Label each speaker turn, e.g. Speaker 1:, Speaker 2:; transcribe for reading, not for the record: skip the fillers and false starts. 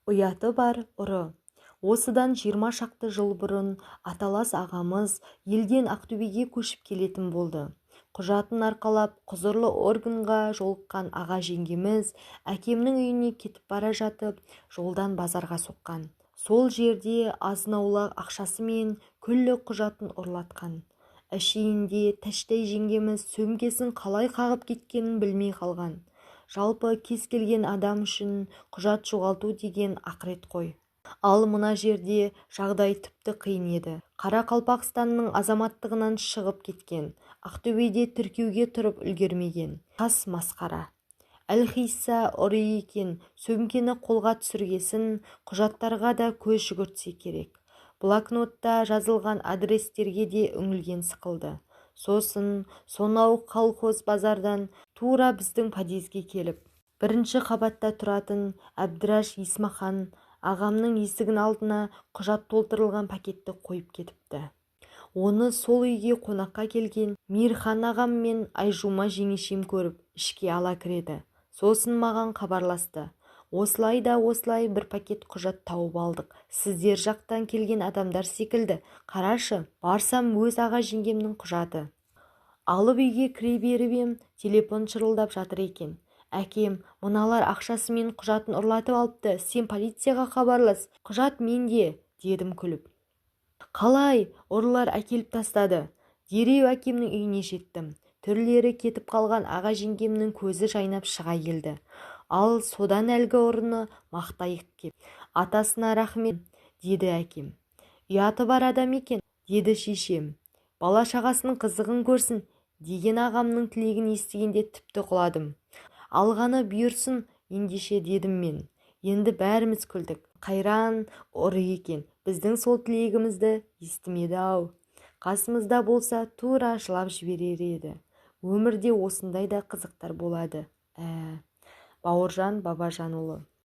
Speaker 1: Ұяты бар ұры. Осыдан 20 шақты жыл бұрын аталас ағамыз елден Ақтөбеге көшіп келетін болды. Құжатын арқалап құзырлы органға жолыққан аға жеңгеміз әкемнің үйіне кетіп бара жатып, жолдан базарға соққан. Сол жерде азын-аулақ ақшасы мен күллі құжатын ұрлатқан. Әшейінде Тәштай жеңгеміз сөмкесін қалай қағып кеткенін білмей қалған. Жалпы кез келген адам үшін құжат жоғалту деген ақырет қой. Ал мына жерде жағдай тіпті қиын еді. Қарақалпақстанның азаматтығынан шығып кеткен, Ақтөбеде тіркеуге тұрып үлгермеген. Тас масқара. Әлқисса ұры екен, сөмкені қолға түсіргесін құжаттарға да көз жүгіртсе керек. Блокнотта жазылған адрестерге де үңілген сықылды. Сосын сонау колхоз базардан тура біздің подъезге келіп, бірінші қабатта тұратын Әбдіраш Есмахан ағамның есігінің алдына құжат толтырылған пакетті қойып кетіпті. Оны сол үйге қонаққа келген Мирхан ағам мен Айжума жеңешем көріп, ішке ала кіреді. Сосын маған хабарласты. Осылай да осылай бір пакет құжат тауып алдық. Сіздер жақтан келген адамдар секілді. Қарашы, барсам өз аға жеңгемнің құжаты. Алып үйге кіре беріп ем, телефон шырылдап жатыр екен. Әкем, мыналар ақшасы мен құжатын ұрлатып алыпты, сен полицияға хабарлас, құжат менде, дедім күліп. Қалай, ұрылар әкеліп тастады. Дереу әкемнің үйіне жеттім. Түрлері кетіп қалған аға жеңгемнің көзі жайнап шыға келді. Ал содан әлгі ұрыны мақтайық кеп. Атасына рахмет, деді әкем. Ұяты бар адам екен, деді шешем. Бала шағасының қызығын көрсін, деген ағамның тілегін естігенде тіпті құладым. Алғаны бұйырсын, ендеше, дедім мен. Енді бәріміз күлдік. Қайран ұры екен, біздің сол тілегімізді естімеді-ау. Қасымызда болса тура жылап жіберер еді. Өмірде осындай да қызықтар болады. Бауыржан Бабажанұлы.